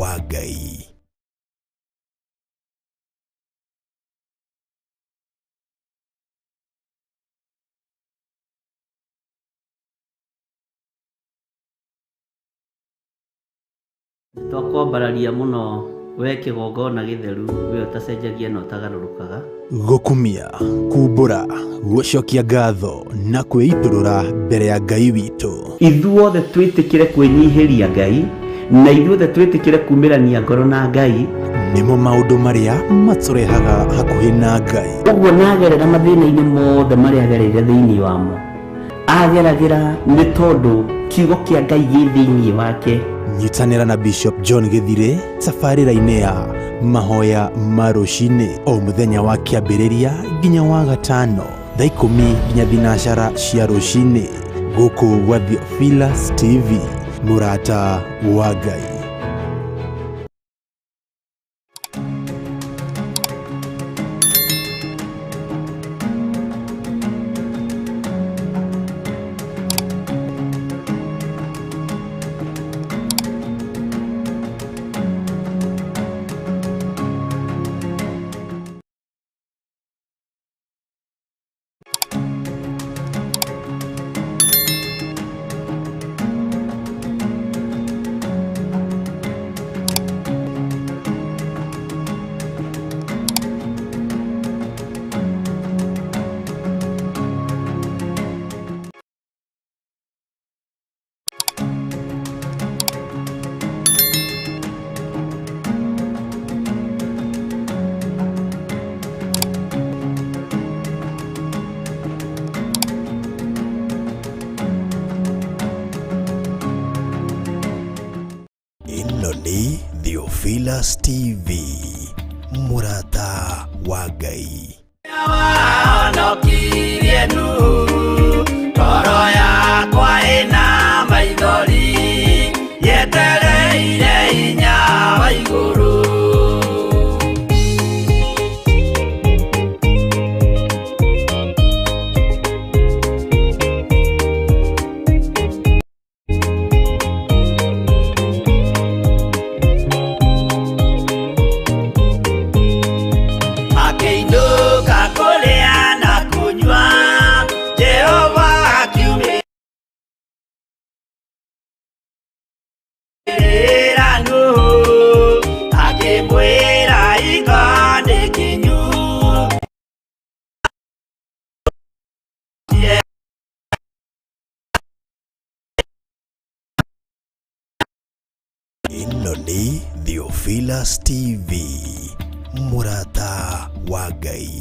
wa Ngai. Twakwambararia mũno we kĩgongona gĩtheru, we ũtacenjagia na ũtagarũrũkaga. Gũkumia, kumbũra, gũcokia ngatho na kwĩitũrũra mbere ya Ngai witũ. Ithuothe twĩtĩkĩre kwĩnyihĩria Ngai, na ithuothe twĩtĩkĩre kumĩrania ngoro na Ngai. Nĩmo maũndũ marĩa matũrehaga hakuhĩ na Ngai. Ũguo nagerera mathĩna-inĩ mothe marĩa agereire thĩinĩ wamo, ageragĩra nĩ tondũ kiugo kĩa Ngai gĩ thĩinĩ wake. Nyitanĩra na Bishop John Gĩthirĩ tabarĩra-inĩ ya mahoya ma rũcinĩ o mũthenya wa kĩambĩrĩria nginya wa gatano thaa 10 nginya 12 cia rũcinĩ gũkũ gwa Theophilus TV, mũrata wa Ngai. Ĩno nĩ Theophilus TV, mũrata wa Ngai. Wahonokirie Nuhu, ngoro yakwa ĩna maithori, yetereire hinya wa igũrũ. Akĩinũka kũrĩa na kũnyua, Jehova akiumĩrĩra Nuhu, akĩmwĩra hingo nĩ kinyu. Ĩno nĩ Theophilus TV, mũrata wa Ngai.